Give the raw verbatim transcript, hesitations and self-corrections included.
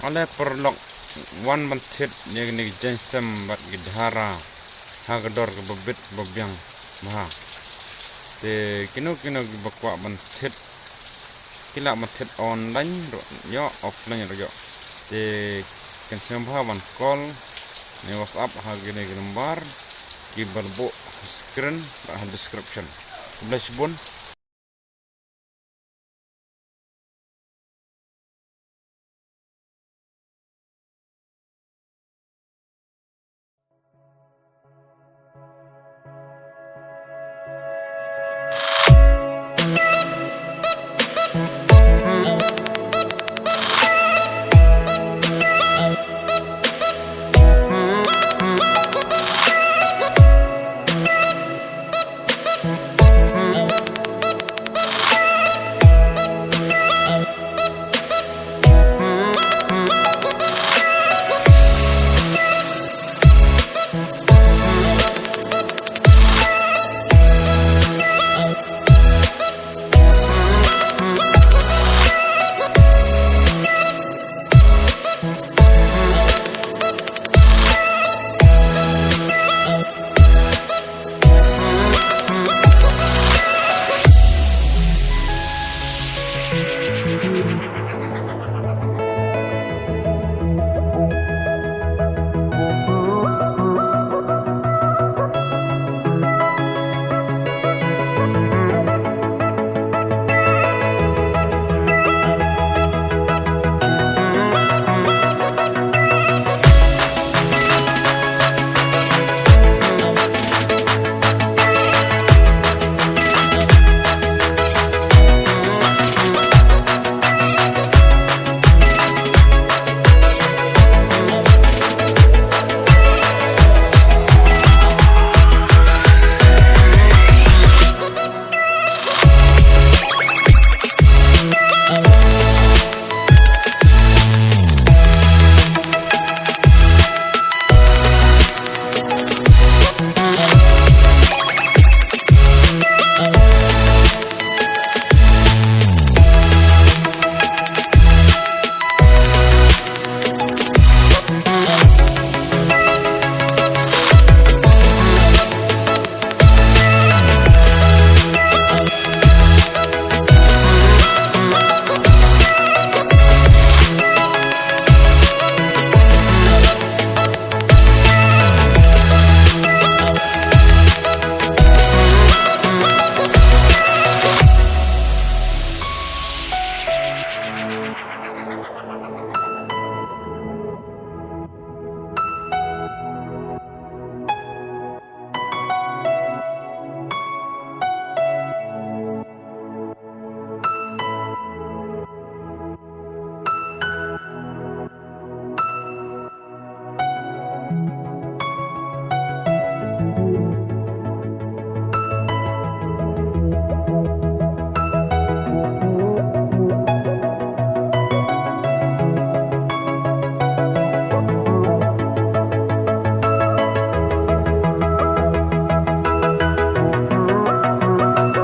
Ale paralok, wan ban thied ïa kine ki jaiñsem bad ki dhara ha ka dor kaba bit ba biang bha. Te kino kino kiba kwah ban thied, ki lah ban thied online ruh ïoh, offline ruh ïoh. Te kan sngewbha ban call ne WhatsApp ha kine ki number kiba la buh ha screen bad ha description. Khublei shibun.